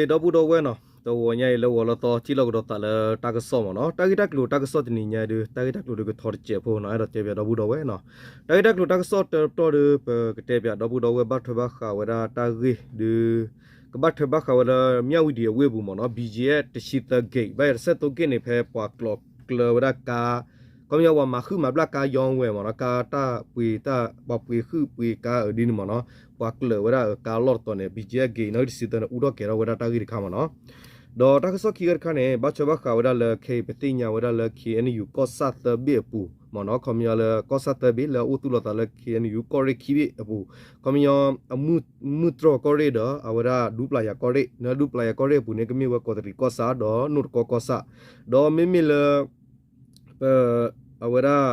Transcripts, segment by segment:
ဒီပုၢ်ဒီဝဲၢ်နီၤ, တဂီၤညါအံၤလၢဂီၤလၢသီ ထံၣ်လိာ်ကဒီးသးလၢတၢ်ကစီၣ်မ့ၢ်နီၤ, တၢ်ဂ့ၢ်တၢ်ကျိၤတၢ်ကစီၣ်တနံၤညါဒုး တၢ်ဂ့ၢ်တၢ်ကျိၤဒုးကထီတစဲးဖိနီၤ, အဲၣ်ဒိးတဲပၠးဒီပုၢ်ဒီဝဲၢ်နီၤ, တၢ်ဂ့ၢ်တၢ်ကျိၤတၢ်ကစီၣ်တၢတပတီၢ်ဒုး ပကတဲပၠးဒီပုၢ်ဒီဝဲၢ် ဘၣ်ထွဲဘၣ်ဃးဝဲဒၣ်တၢ်ဂ့ၢ်ဒုး ကဘၣ်ထွဲဘၣ်ဃးဝဲလၢ မၠၣ်ဝံၤဒံၤအဝ့ၢ်အပူၤမ့ၢ်နီၤ, ဘံၣ်ကၠံအဲၣ် တဆံသၢ gate ဘၣ်ယၤတဆဲၣ်သိ gate န့ၣ် ဖဲပှၤကျိးကျၢၤဝဲဒၣ်ကါ ခီပညီပှၤမၤဃုာ်မၤဘျါကါယီဝဲမ့ၢ်နီၤ, ကါတၢ်ပှ့ၤတၢ် ပှၤပှ့ၤဃုာ်ပှ့ၤကါအဒ်န့ၣ်မ့ၢ်နီၤ, ပှၤကျၢၤဝဲဒၣ်ကါလီၢ်တတီၤန့ၣ် ဘံၣ်ကၠံအဲၣ် gate နီၣ်ဂံၢ်တဆံသၢန့ၣ် အူထီၣ်ကဲၤထီၣ်ဝဲဒၣ်တၢ်ဂ့ၢ်တခါမ့ၢ်နီၤ, ဒီးတၢ်ကစီၣ်ခံဂၤတခါန့ၣ် ဘၣ်ထွဲဘၣ်ဃးဝဲဒၣ်လၢခဲအံၤ ပသ့ၣ်ညါဝဲဒၣ်လၢ ခ့ၣ်အဲၣ်ယူၣ် ကီၢ်ဆၣ်သၢဘ့ၣ်အပူၤမ့ၢ်နီၤ, ခီပညီလၢကီၢ်ဆၣ်သၢဘ့ၣ်လၢအအိၣ်သူၣ်လီၤသးလၢ ခ့ၣ်အဲၣ်ယူၣ် ကီၢ်ရ့ၣ်ခံဘ့ၣ်အပူၤ, ခီပညီ မုၢ်တြီၢ်ကီၢ်ရ့ၣ်ဒီး အဝဲဒၣ်ဒူပျၢ်ယၤကီၢ်ရ့ၣ်, လၢဒူပျၢ်ယၤကီၢ်ရ့ၣ်အပူၤန့ၣ် ကမ့ၢ်ဝဲကီးတရံးကီၢ်ဆၣ် ဒီးနိၣ်တကီကီၢ်ဆၣ်, ဒီးမ့မ့ၢ်လၢ ပ အဝဲဒၣ်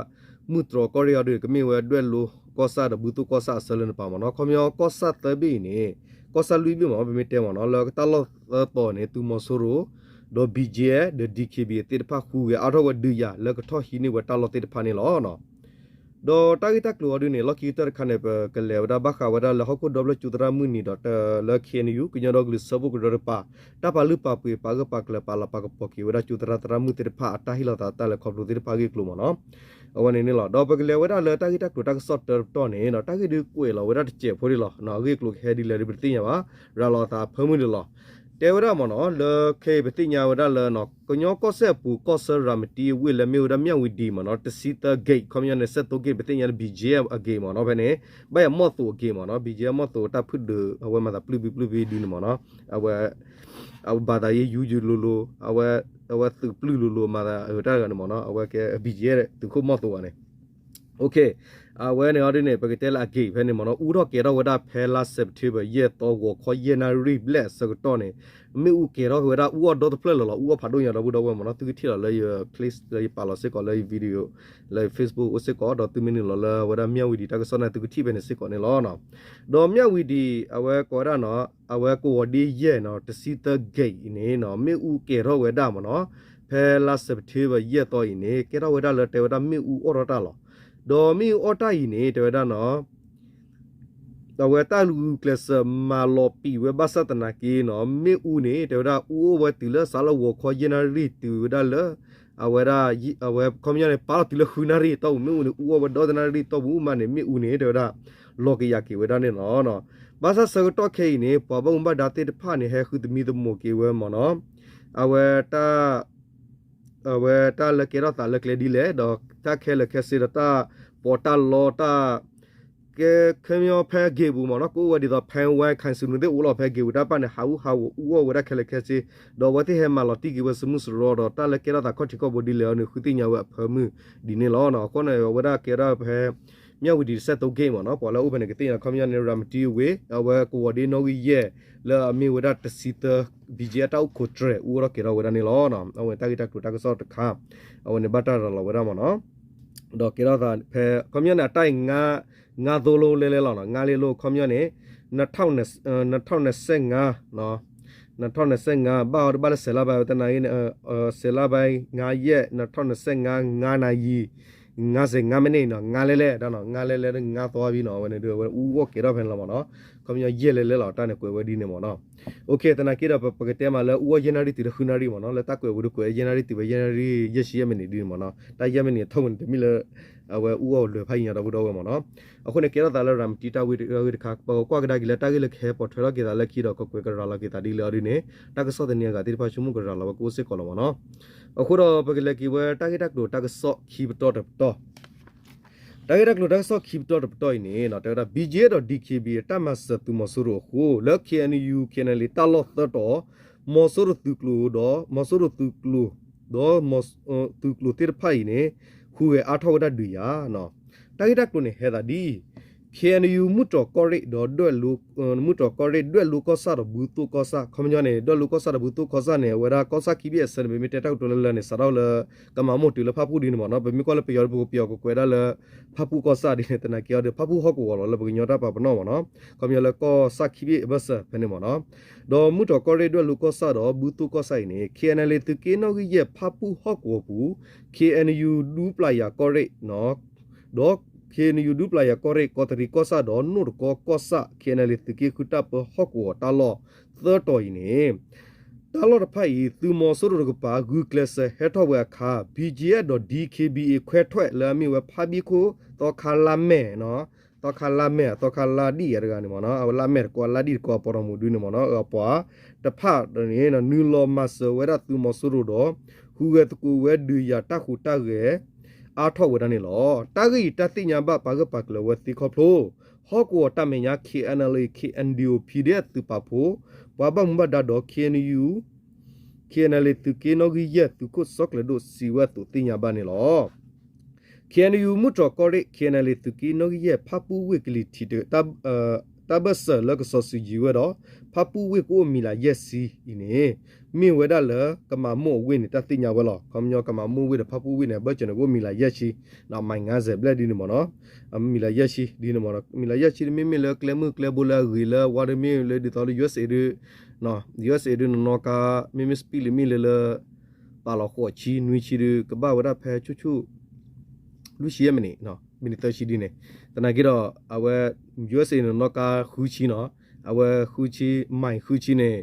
မုၢ်တြီၢ်ကီၢ်ရ့ၣ်အံၤဒုး ကမ့ၢ်ဝဲဒွဲၣ်လိကီၢ်ဆၣ်ဒီးဘုသိၣ်ကီၢ်ဆၣ်အဆၢလၢနပၤမ့ၢ်နီၤ, ခီပညီကီၢ်ဆၣ်သၢဘ့ၣ်အံၤန့ၣ် ကီၢ်ဆၣ်လွံၢ်ဘ့ၣ်မ့ၢ် ပမ့ၢ်တဲမ့ၢ်နီၤ လၢတၢ်လီၢ်သၢတီၤန့ၣ် သုးမီၤစိရိၤ ဒီး ဘံၣ်ကၠံအဲၣ် ဒီး ဒံၣ်ခ့ၣ်ဘံၣ် သ့ၣ်တဖၣ်ဃုဂဲၤအါထီၣ်ဝဲဒုးယၤလၢကထီၣ်ဟံးန့ၢ်ဝဲတၢ်လီၢ်သ့ၣ်တဖၣ်န့ၣ်လီၤ. ဒီးတၢ်ဂ့ၢ်တၢ်ကျိၤအံၤဒုးန့ၣ် လီၢ်ခံကတၢၢ်တခါန့ၣ် ပကလဲၤဝဲဒၣ်ဘၣ်ဃးဝဲဒၣ်လၢဟီၣ်ခိၣ်ဒီဖျၢၣ်ကၠိသရၣ်မုၢ်နံၤဒီးတၢ်လၢ ခ့ၣ်အဲၣ်ယူၣ် ကညီဒီကလုာ်စၢဖှိၣ်ကရၢတကပၤ တၢ်ပာ်လုၢ်ပာ်ပှ့ၤပာ်ဂၢၢ်ပာ်ကျၢၤပာ်လီၤပာ်ကပီၤက့ၤဝဲဒၣ် ကၠိသရၣ်သရၣ်မုၣ်သ့ၣ်တဖၣ်အတၢ်ဟ့ၣ်လီၤသးတၢ်လဲၤခီဖျိသ့ၣ်တဖၣ်အဂ့ၢ်အကျိၤမ့ၢ်နီၤ, အဝဲန့ၣ်န့ၣ်လီၤ. ဒီးပကလဲၤဝဲဒၣ်လၢတၢ်ဂ့ၢ်တၢ်ကျိၤတၢ်ကစီၣ်တၢတပတီၢ်န့ၣ် တၢ်ဂ့ၢ်ဒုးကွဲးလီၤဝဲဒၣ်တစဲးဖိဒ်လီၤ. အဂ့ၢ်အကျိၤကဟဲဒ်လဲၣ်ဒုးပတသ့ၣ်ညါဘၣ်, ရၤလီၤအသးအဖၢမုၢ်ဒံးလီၤ. တဲဝဲဒၣ်မ့ၢ်နီၤ လၢခဲအံၤပသ့ၣ်ညါဝဲဒၣ်လၢ ကညီကီၢ်စဲၣ်အပူၤ ကီၢ်ဆၢရၤမတံအဝ့ၢ်လၢမ့ၢ်ဝဲဒၣ်မၠၣ်ဝံၤဒံၤမ့ၢ်နီၤ တဆံသၢ gate ခီပညီန့ၣ် ဆဲၣ်သိ gate ပသ့ၣ်ညါလၢ ဘံၣ်ကၠံအဲၣ် အgateမ့ၢ်နီၤ ဖဲန့ၣ် ဘၣ်ယၤမီၢ်သိးအgateမ့ၢ်နီၤ ဘံၣ်ကၠံအဲၣ်မီၢ်သိးတၢ်ဖုၣ်ဒုး အဝဲမၤသးပျုၢ်ပံပျုၢ်ပံဒ်န့ၣ်မ့ၢ်နီၤ အဝဲ အဝဲဘၣ်သးယဲယူယူလိၤလိၤ အဝဲ အဝဲသုးပျုၢ်လိၤလိၤ မၤသးအတၢ်ဂၤန့ၣ်မ့ၢ်နီၤ အဝဲကဲ ဘံၣ်ကၠံအဲၣ် သုးခိၣ်မီၢ်သိးဘၣ်န့ၣ် အဝဲန့ၣ်အီၤဒ်န့ၣ် ပကတဲလၢအgateဖဲန့ၣ်မ့ၢ်နီၤ အူထီၣ်ကဲၤထီၣ်ဝဲဒၣ်ဖဲလါစဲးပထ့ဘၢၣ် ယဲၢ်သီ ဂီၤခီယဲၢ်နၣ်ရံၣ်ဘျဲၣ်အဆၢကတီၢ်န့ၣ် မ့ၣ်အူကဲၤထီၣ်ဝဲဒၣ်အူအီၣ်ဒီတဖျၢၣ်လၢာ်လီၤ အူအီၣ်ဖးဒိၣ်ညါဒီပုၢ်ဒီဝဲၢ်မ့ၢ်နီၤ သုကထံၣ်လီၤလၢယ clip လၢယပာ်လီၤစ့ၢ်ကီးလၢယ video လၢယ Facebook အိၣ်စ့ၢ်ကီး ဒီးသုမ့ၢ်နုာ်လီၤလၢအဝဲဒၣ်မၠၣ်ဝံၤဒံၤတၢ်ကစီၣ်န့ၣ် သုကထံၣ်ဖဲန့ၣ်စ့ၢ်ကီးန့ၣ်လီၤ. ဒီးမၠၣ်ဝံၤဒံၤ အဝဲကိးဝဲဒၣ်နီၤ အဝဲကဝီၤဒ့ယဲၢ်နီၤ တဆံသၢ gate အံၤန့ၣ်နီၤ မ့ၣ်အူကဲၤထီၣ်ဝဲဒၣ်မ့ၢ်နီၤ ဖဲလါစဲးပထ့ဘၢၣ် ယဲၢ်သီအံၤန့ၣ် ကဲထီၣ်ဝဲဒၣ်လၢတဲဝဲဒၣ်မ့ၣ်အူအီၣ်ထီၣ်တၢ်လီၤ. ဒီးမ့ၣ်အူအီၣ်တၢ်အံၤန့ၣ် တဲဝဲဒၣ်နီၤ အဝဲတၢ်ဂုာ်ကျဲးစၢးမၤလီၤပံာ်ဝဲဘၣ်ဆၣ်သနာ်က့နီၤ မ့ၣ်အူန့ၣ် တဲဝဲဒၣ်အူအီၣ်ဝဲတုၤလၢစးလၢဂီၤခီယဲၢ်နၣ်ရံၣ်တုၤဝဲဒၣ်လၢ အဝဲဒၣ် အဝဲခီပညီန့ၣ် ပာ်လီၤတုၤလၢဃုနၣ်ရံၣ်အတီၢ်ပူၤ မ့ၣ်အူန့ၣ် အူအီၣ်ဝဲဒီတနၣ်ရံၣ်အတီၢ်ပူၤမးန့ၣ် မ့ၣ်အူန့ၣ် တဲဝဲဒၣ် လီၤက့ၤယၤက့ၤဝဲဒၣ်န့ၣ်လီၤ. ဘၣ်ဆၣ်ဆၢကတီၢ်ခဲအံၤန့ၣ် ပှၤဘၣ်မူဘၣ်ဒါသ့ၣ်တဖၣ်န့ၣ် ဟဲဃုသမံသမိးက့ၤဝဲမ့ၢ်နီၤ အဝဲတၢ် အဝဲတၢ်လၢကဲထီၣ်သးလၢကျဲဒ်လဲၣ် ဒီးတၢ်ခဲလၢာ်ခဲဆ့ဒီးတၢ်ပီးတၢ်လီတၢ် ကဲခီပညီဖဲဂ့ၢ်ပူၤမ့ၢ်နီၤ ကအိၣ်ဝဲဒ်သိး ဖဲဝဲ ခၢၣ်စူနူသ့ၣ်အိၣ်လီၤဖဲဂ့ၢ်ပူၤ တၢ်တဖၣ်န့ၣ် ဟးအူဟးဂီၤအူအီၣ်ဝဲဒၣ်ခဲလၢာ်ခဲဆ့ ဒီးအဝဲသ့ၣ်ဟဲမၤလီၤတံၢ်က့ၤဝဲစုမုၢ်စရီဒီး တၢ်လၢကဲထီၣ်သးခီၣ်ထံးခီၣ်ဘိဒ်လဲၣ်အီၤန့ၣ် ဃုသ့ၣ်ညါဝဲအဖၢမုၢ်ဒ်န့ၣ်လီၤ. အဃိန့ၣ် အဝဲဒၣ်ကဲထီၣ်ဖဲ မၠၣ်ဝံၤဒံးတဆဲၣ်သိ gate မ့ၢ်နီၤ ပှၤလၢအအိၣ်ဖဲန့ၣ် ကသ့ၣ်ညါခီပညီန့ၣ် ရၤမတံအဝ့ၢ် အဝဲကဝီၤဒ့နီၣ်ဂံၢ်ယဲၢ် လၢအမ့ၢ်ဝဲဒၣ်တဆံသၢ ဘံၣ်ကၠံအဲၣ် တၢ်အိၣ်ခိးတြဲၤ အူအီၣ်ထီၣ်ကဲၤထီၣ်ဝဲဒၣ်န့ၣ်လီၤ. အဝဲန့ၣ်တၢ်ဂ့ၢ်တၢ်ကျိၤတၢ်ကစီၣ်တခါ အဝဲန့ၣ်ဘၣ်တၢ်ရၤလီၤဝဲဒၣ်မ့ၢ်နီၤ ဒီးကဲထီၣ်သးဖဲ ခီပညီန့ၣ် အတၢ်အံၤ ငါသိလိလဲလဲလီၤနီၤ ငါလ့လိ ခီပညီန့ၣ် နထီၣ်နဆဲၣ်ငါ နထီၣ်နဆဲၣ်ငါ ဘၣ်အီၤတဘၣ်လၢစဲးလါဘၣ်ဝဲတနၤအံၤ စဲးလါဘၣ် ငါယဲၢ် နထီၣ်နဆဲၣ်ငါ ငါနၤယံၤ ငါစဲးငါမ့ၢ်န့ၣ်နီၤ ငါလဲလဲ တၢ်နီၤ ငါလဲလဲဒီးငါသီဘံနီၤ အဝဲန့ၣ်ဒုး အဝဲအူအီၣ်ကဲထီၣ်ဖဲန့ၣ်လီၤမ့ၢ်နီၤ ခီပညီယဲၢ်လဲလဲလီၤ တၢ်န့ၣ်ကွဲးဝဲဒ်န့ၣ်မ့ၢ်နီၤ သနာ်က့ဒီး ပကတဲမးလၢအူအီၣ်ယဲၢ်နၣ်ရံၣ်တုၤလၢဃုနၣ်ရံၣ်မ့ၢ်နီၤ လၢတၢ်ကွဲးဝဲဒုးကွဲးယဲၢ်နၣ်ရံၣ်တုၤဝဲ ယဲၢ်နၣ်ရံၣ်ယဲၢ်ဆံယဲၢ်မံးနံးဒ်န့ၣ်မ့ၢ်နီၤ တၢ်ယဲၢ်မံးနံးအထီၣ်ပူၤန့ၣ် တမ့ၢ်လၢ အဝဲအူအီၣ်လွဲၤဖးယံၤညါဒီပုၢ်ဒီဝဲၢ်မ့ၢ်နီၤ အဃိန့ၣ် ကဲထီၣ်သးလၢရၤမတံတၢ်ဝ့ၢ်တခါ ပကကွၢ်ကဒါက့ၤလၢတၢ်ဂ့ၢ်လၢကဟဲပိာ်ထွဲထီၣ်က့ၤသးလၢခံဒီး ကကွဲးကရၤလီၤက့ၤသးဒ်လဲၣ်အီၤဒ်န့ၣ် တၢ်ကစီၣ်သန့အဂၤသ့ၣ်တဖၣ်ဆိကမိၣ်ကရၤလီၤဝဲကအိၣ်စ့ၢ်ကီးလီၤမ့ၢ်နီၤ အဃိဒီးပကလဲၤက့ၤဝဲတၢ်ဂ့ၢ်တၢ်ကျိၤတၢ်ကစီၣ်ခံပတီၢ်တပတီၢ် တၢ်ဂ့ၢ်တၢ်ကျိၤတၢ်ကစီၣ်ခံပတီၢ်တပတီၢ်အံၤန့ၣ် တဲဝဲဒၣ် ဘံၣ်ကၠံအဲၣ် ဒီး ဒံၣ်ခ့ၣ်ဘံၣ် အတၢ်မၤစၢၤသုးမီၤစိရိၤအဃိ လၢ ခ့ၣ်အဲၣ်ယူၣ် ခ့ၣ်အဲၣ်ယူၣ် တၢ်လီၢ်သၢတီၤ မီၤစိရိၤသုးကျိၤဒီး မီၤစိရိၤသုးကျိၤ ဒီး သုးကျိၤသ့ၣ်တဖၣ်အံၤန့ၣ် ဟူးဂဲၤအါထီၣ်ဝဲဒၣ်ဒုးယၤ တၢ်ဂ့ၢ်တၢ်ကျိၤန့ၣ်ဟဲသးဒ်အံၤ ခ့ၣ်အဲၣ်ယူၣ် မုၢ်တြီၤကီၢ်ရ့ၣ်ဒီး မုၢ်တြီၤကီၢ်ရ့ၣ် ဒွဲၣ်လိကီၢ်ဆၣ်ဒီး ဘုသိၣ်ကီၢ်ဆၣ် ခီပညီန့ၣ် ဒွဲၣ်လိကီၢ်ဆၣ်ဒီး ဘုသိၣ်ကီၢ်ဆၣ်န့ၣ် အဝဲဒၣ်ကီၢ်ဆၣ်ခံဘ့ၣ်အဆၢန့ၣ် ပမ့ၢ်တဲတၢ်ကတိၤလၢလၢန့ၣ် စးထီၣ်လၢ ကမၤမိၢ်တုၤလၢဖၣ်ပူၣ်ဒ်န့ၣ်မ့ၢ်နီၤ ပမ့ၢ်ကွၢ်လၢပယီၤဒီး ပကပယီၤကကွဲးဒၣ်လၢ ဖၣ်ပူၣ်ကီၢ်ဆၣ်ဒ်န့ၣ် သနာ်က့အီၤဒီး ဖၣ်ပူၣ်ဟီၣ်ကဝီၤလီၤ လၢပကညီတၢ်ပာ်ပနီၣ်မ့ၢ်နီၤ ခီပညီလၢကီၢ်ဆၣ်ခံဘ့ၣ်အဘၢၣ်စၢၤဖဲန့ၣ်မ့ၢ်နီၤ ဒီးမုၢ်တြီၤကီၢ်ရ့ၣ် ဒွဲၣ်လိကီၢ်ဆၣ်ဒီး ဘုသိၣ်ကီၢ်ဆၣ်အံၤန့ၣ် ခ့ၣ်အဲၣ်ယူၣ် သုးက့နီၣ်ဂံၢ်ယဲၢ် ဖၣ်ပူၣ်ဟီၣ်ကဝီၤပူၤ ခ့ၣ်အဲၣ်ယူၣ် ဒူပျၢ်ယၤကီၢ်ရ့ၣ် ဒီး ခ့ၣ်အဲၣ်ယူၣ် ဒူပျၢ်ယၤကီၢ်ရ့ၣ် ကီးတရံးကီၢ်ဆၣ်ဒီးနိၣ်တကီကီၢ်ဆၣ် ခ့ၣ်အဲၣ်ယူၣ် သုးက့ဃုတၢ်ပၢဟီၣ်ကဝီၤတၢ်လီၢ်သၢတီၤအံၤန့ၣ် တၢ်လီၢ်တဖၣ်အံၤ သုးမီၤစိရိၤတကပၤ ဂုာ်ကျဲးစၢးဟဲထီၣ်ဝဲအခါ ဘံၣ်ကၠံၣ်အဲၣ် ဒီး ဒံၣ်ခ့ၣ်ဘံၣ်အ့ၣ် ခွဲးထွဲးလၢအမ့ၢ်ဝဲဖါဘံၣ်ခိၣ် သီခါလါမဲာ် သီခါလါမဲာ် သီခါလါဒံၣ်အတဂၤန့ၣ်မ့ၢ်နီၤ အဝဲလါမဲာ်တကိး လါဒံၣ်တကိး အပှၤတၢ်မူဒုန့ၣ်မ့ၢ်နီၤ အပှၤတဖၣ်န့ၣ် နုာ်လီၤမၤစၢၤဝဲဒၣ်သုးမီၤစိရိၤဒီး ဟူးဂဲၤသကိးဝဲဒုးယၤတၢ်ဟူးတၢ်ဂဲၤ အါထီၣ်ဝဲဒၣ်န့ၣ်လီၤ. တၢ်ဂ့ၢ်အံၤတၢ်သ့ၣ်ညါဘၣ်ပာ်ဂၢၢ်ပာ်ကျၢၤဝဲသ့ခီဖျိ ဟီၣ်ကဝီၤတၢ်မဲာ်ညါ ခ့ၣ်အဲၣ်ယူၣ် ခ့ၣ်အဲၣ်ယူၣ် ဖံဒ့ၣ်သုးပာ်ဖှိၣ် ပှၤဘၣ်မူဘၣ်ဒါဒီး ခ့ၣ်အဲၣ်ယူၣ် ခ့ၣ်အဲၣ်ယူၣ် သုးက့နီၣ်ဂံၢ်ယဲၢ် သုးခိၣ်စီၤကျၢၤဒိၣ် စံးဝဲအသိးသ့ၣ်ညါဘၣ်န့ၣ်လီၤ. ခ့ၣ်အဲၣ်ယူၣ် မုၢ်တြီၢ်ကီၢ်ရ့ၣ် ခ့ၣ်အဲၣ်ယူၣ် သုးက့နီၣ်ဂံၢ်ယဲၢ် ဖၣ်ပူၣ်ဝ့ၢ်ကလံၤထံး တၢ်ဘၢၣ်စၢၤလၢကစီၤစုၤယံၤဝဲဒီး ဖၣ်ပူၣ်ဝ့ၢ်ကအိၣ်မံၤလးယဲၢ်ဆံအံၤန့ၣ် မ့ၢ်ဝဲဒၣ်လၢကမၤမိၢ်အဝ့ၢ်န့ၣ် တၢ်သ့ၣ်ညါဝဲလီၤ. ခီပညီကမၤမိၢ်ဝ့ၢ်ဒီးဖၣ်ပူၣ်ဝ့ၢ်န့ၣ် အဘၢၣ်စၢၤန့ၣ် ကအိၣ်မံၤလးယဲၢ်ဆံ မံၤငါးဆယ်ဘျဲၣ်ဒ်န့ၣ်မ့ၢ်နီၤ မံၤလးယဲၢ်ဆံဒ်န့ၣ်မ့ၢ်နီၤ မံၤလးယဲၢ်ဆံမ့မ့ၢ်လၢကျဲမုၢ်ကျဲဘိလၢအဂ့ၤလၢဝါဒ်မ့ၢ်လၢဒ်သိးလၢ ယူအက်စ်အေ ဒ် ယူအက်စ်အေ ဒ်နီၢ်နီၢ်ကါ မ့မ့ၢ် speed limit လၢလၢ ပာ်လီၤဃိးဆံနွံဆံဒ် ကဘၣ်ဝဲဒၣ်ဖဲဆူၣ်ဆူၣ် လွံၢ်ဆံယဲၢ်မံးနံး မံးနံးသၢဆံဒ်န့ၣ် သနာ်က့ဒီး အဝဲ ယူအက်စ်အေ နီၢ်နီၢ်ကါဃုဆံနီၤ အဝဲဃုဆံ မံးဃုဆံန့ၣ်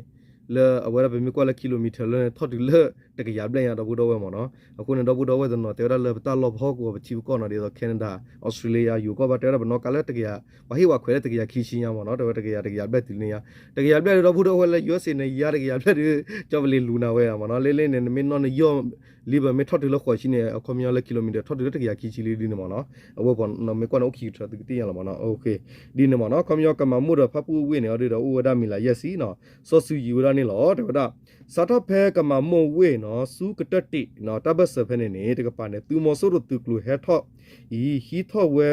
လၢအဝဲဒၣ်ပမ့ၢ်ကွၢ်လၢ kilometer လၢန့ၣ် ထီၣ်တုၤလၢတကယၤဘျဲၣ်ညါ ဒီပုၢ်ဒီဝဲၢ်မ့ၢ်နီၤ အဃိန့ၣ် ဒီပုၢ်ဒီဝဲၢ်တနီၤတဲဝဲဒၣ်လၢပတၢ်လီၢ်ပဟီၣ်ကဝီၤပထံပကီၢ်နီၤ ဒ်သိး Canada Australia ယိၤကီၢ်ဘၣ်တဲဝဲဒၣ်ပနီၢ်ကါလၢတကယၤ ပှၤဟ့ၣ်ဝဲခွဲးလၢတကယၤခံဆံညါမ့ၢ်နီၤ တဲဝဲတကယၤတကယၤဘျဲၣ်တုၤလၢညါ တကယၤဘျဲၣ်ဒီပုၢ်ဒီဝဲၢ်လၢ ယူအက်စ်အေ န့ၣ် ယါတကယၤဘျဲၣ်ဒ် ကၠီပလံၤလူၤနၤဝဲမ့ၢ်နီၤ လၢလၢန့ၣ် နမ့ၢ်နီၣ်နယီၢ် လံဘၢၣ်မ့ၢ်ထီၣ်တုၤလၢဃိးဆံန့ၣ် အခီပညီလၢ kilometer ထီၣ်တုၤလၢတကယၤခံဆံလံဒ်န့ၣ်မ့ၢ်နီၤ အဝဲပှၤမ့ၢ်ကွၢ်န့ၣ်အိၣ်ခံကထၢသုကသ့ၣ်ညါလီၤမ့ၢ်နီၤ ဒ်န့ၣ်မ့ၢ်နီၤ ခီပညီကမၤမိၢ်ဒီးဖၣ်ပူၣ်ဝ့ၢ်န့ၣ် အဒုဒီးအိၣ်ဝဲဒၣ်မံၤလးယဲၢ်ဆံနီၤ စီၤစုၤယံၤဝဲဒၣ်န့ၣ်လီၤ တဲဝဲဒၣ် စးထီၣ်ဖဲကမၤမိၢ်ဝ့ၢ်နီၤ ဆူကတၢၢ်တံးနီၤ တၢ်ဘၢၣ်စၢၤဖဲန့ၣ်န့ၣ် တကပၤန့ၣ် သုးမီၤစိရိၤသုးကျိၤဟဲထီၣ်အံၤ ဟံးထီၣ်ဝဲ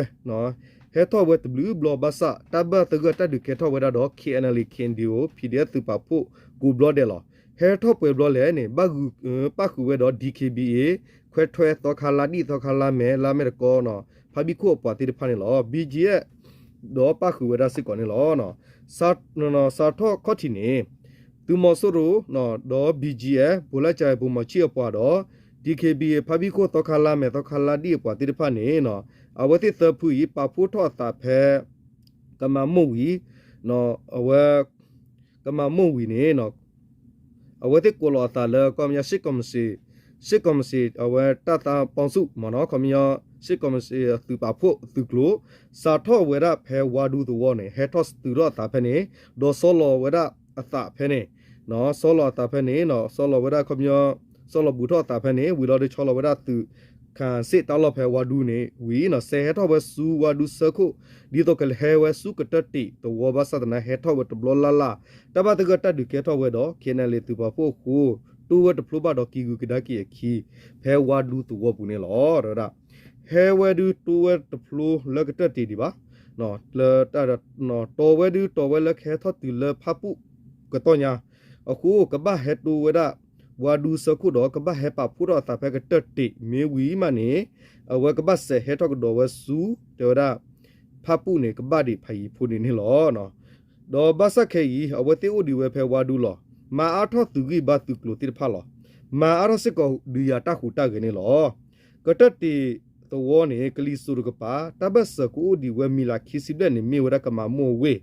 ဟဲထီၣ်ဝဲတဘျုးဘျီဘၣ်ဆၣ် တၢ်ဘၣ်သဂၢၢ်တၢ်ဒုးကဲထီၣ်ဝဲဒၣ်ဒီး ခ့ၣ်အဲၣ်ယူၣ် ခ့ၣ်အဲၣ်ယူၣ် ဖံဒ့ၣ်သုးပာ်ဖှိၣ်ကိးဘျီဒဲးလီၤ ဟဲထီၣ်ပှဲၤဘျီလဲၣ်န့ၣ် ဘၣ်ဃုာ်ပၣ်ဃုာ်ဝဲဒီး ဒံၣ်ခ့ၣ်ဘံၣ်အ့ၣ် ခွဲးထွဲး သီခါလါဒံၣ် သီခါလါမဲာ် လါမဲာ်တကီနီၤ ဖါဘံၣ်ခိၣ်အပှၤသ့ၣ်တဖၣ်န့ၣ်လီၤ ဘံၣ်ကၠံၣ်အဲၣ် ဒီးပၣ်ဃုာ်ဝဲဒၣ်စ့ၢ်ကီးန့ၣ်လီၤ စးထီၣ်ခီၣ်ထံးန့ၣ် သုးမီၤစိရိၤ ဒီး ဘံၣ်ကၠံၣ်အဲၣ် ဘိးလၢကၠဲး ဘိးမီၤဆံၣ်အပှၤဒီး ဒံၣ်ခ့ၣ်ဘံၣ်အ့ၣ် ဖါဘံၣ်ခိၣ် သီခါလါမဲာ် သီခါလါဒံၣ်အပှၤသ့ၣ်တဖၣ်န့ၣ် အဝဲသ့ၣ်သၢဖုအံၤ ပာ်ဖှိၣ်ထီၣ်အသးဖဲ ကမၤမိၢ်ဝံၤ အဝဲ ကမၤမိၢ်ဝံၤန့ၣ် အဝဲသ့ၣ်ကိးလီၤအသးလၢ ခီပညီ စစ်ကောင်စီ စစ်ကောင်စီ အဝဲတၢ်သးပီဆူၣ်မ့ၢ်နီၤ ခီပညီ စစ်ကောင်စီ သုးပာ်ဖှိၣ်သုးကျိၤ စးထီၣ်ဝဲဒၣ်ဖဲဝါဒူသဝီန့ၣ် ဟဲထီၣ်တုၤထီၣ်အသးဖဲန့ၣ် ဒီးဆီလီၤဝဲဒၣ်အသးဖဲန့ၣ် ဆီလီၤအသးဖဲန့ၣ် ဆီလီၤဝဲဒၣ်ခီပညီ ဆီလီၤဘူးထီၣ်အသးဖဲန့ၣ် ဝံၤလီၤဒီးဆီလီၤဝဲဒၣ်သုး ခးစ့ၣ်တၢ်လီၢ်ဖဲဝါဒူန့ၣ်ဝံၤ စဲးဟဲထီၣ်ဝဲဆူဝါဒူဆၢခိၣ် ဒ်သိးကဟဲဝဲဆူကတၢၢ်တံးသဝီဘၣ်ဆၣ်သနာ်ဟဲထီၣ်ဝဲတဘျီလၢ်လၢ် တၢ်ဘၣ်သဂၢၢ်တၢ်ဒုးကဲထီၣ်ဝဲဒီး ခ့ၣ်အဲၣ်ယူၣ် သုးပာ်ဖှိၣ်အဃိ တိဝဲတဖျိဘၣ်ဒီးက့ၤဂုၤကဒါက့ၤအခံ ဖဲဝါဒူသဝီပူၤန့ၣ်လီၤ တဲဝဲဒၣ် ဟဲဝဲဒုးတိဝဲတဖျိလၢကတၢၢ်တံးဒံးဘၣ် လၢ တီဝဲဒုးတီဝဲလၢကဟဲထီၣ်တုၤလၢဖၣ်ပူၣ်ကတီၢ်ညါ အဃိကဘၣ်ဟဲတိဝဲဒၣ် ဝါဒူဆၢခိၣ်ဒီးကဘၣ်ဟဲပာ်ဖှိၣ်ထီၣ်အသးဖဲကတၢၢ်တံးမ့ၢ်ဝံၤမးန့ၣ် အဝဲကဘၣ်စဲးဟဲထီၣ်ကဒီးဝဲဆူ တဲဝဲဒၣ် ဖၣ်ပူၣ်န့ၣ် ကဘၣ်ဒံးဖးယံၤဖိန့ၣ်န့ၣ်လီၤ ဒီးဘၣ်ဆၣ်ခဲအံၤ အဝဲသ့ၣ်အိၣ်ဒံးဝဲဖဲဝါဒူလီၤ. မၤအါထီၣ်သုးဂံၢ်ဘါသုးကျိၤသ့ၣ်တဖၣ်လီၤ. မၤအါထီၣ်စ့ၢ်ကီးဒုးယၤတၢ်ဟူးတၢ်ဂဲၤန့ၣ်လီၤ. ကတၢၢ်တံးသဝီန့ၣ် ကလံၤစိးတကပၤ တၢ်ဘၢၣ်စၢၤကအိၣ်ဒံးဝဲမံၤလးခံဆံဘျဲၣ်န့ၣ် မ့ၢ်ဝဲဒၣ်ကမၤမိၢ်အဝ့ၢ်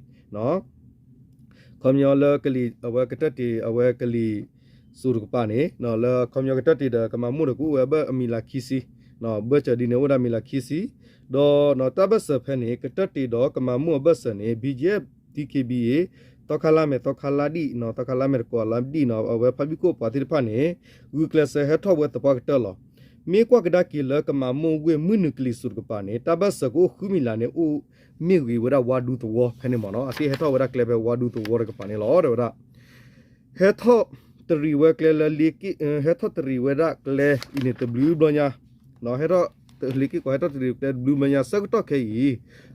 ခီပညီလၢကလံၤ အဝဲကတၢၢ်တံး အဝဲကလံၤစိးတကပၤန့ၣ် လၢခီပညီကတၢၢ်တံးဒီးကမၤမိၢ်ဒီးကအိၣ်ဝဲအဘၢၣ်အမံၤလးခံဆံ ဘၢၣ်စၢၤဒ်န့ၣ်အိၣ်ဝဲဒၣ်မံၤလးခံဆံ ဒီးတၢ်ဘၢၣ်စၢၤဖဲန့ၣ် ကတၢၢ်တံးဒီးကမၤမိၢ်အဘၢၣ်စၢၤန့ၣ် ဘံၣ်ကၠံၣ်အဲၣ် ဒံၣ်ခ့ၣ်ဘံၣ်အ့ၣ် သီခါလါမဲာ် သီခါလါဒံၣ် သီခါလါမဲာ်တကိးလါဒံၣ်နီၤ အဝဲဖါဘံၣ်ခိၣ်ပှၤသ့ၣ်တဖၣ်န့ၣ် ဂုာ်ကျဲးစၢးဟဲထီၣ်ဝဲသပှၢ်ကတၢၢ်လီၤ. မ့ၢ်ကွၢ်ကဒါက့ၤလၢကမၤမိၢ်ဝ့ၢ်မုၢ်နုာ်ကလံၤစိးတကပၤန့ၣ် တၢ်ဘၢၣ်စၢၤကအိၣ်ဃုမံၤလးန့ၣ် အိၣ်မ့ၢ်ဂ့ၤဝဲဒၣ်ဝါဒူသဝီဖဲန့ၣ်မ့ၢ်နီၤ အသ့ၣ်ဟဲထီၣ်ဝဲဒၣ်ကျဲဖဲဝါဒူသဝီတကပၤန့ၣ်လီၤ တဲဝဲဒၣ် ဟဲထီၣ်တရံးဝဲကျဲလၢ ဟဲထီၣ်တရံးဝဲဒၣ်ကျဲအံၤန့ၣ်တဘျုးဘျီညါ ဟဲထီၣ်လ့က့ၢ်ကီး ဟဲထီၣ်တရံးကျဲတဘျုးဘျီညါ ဆၢကတီၢ်ခဲအံၤ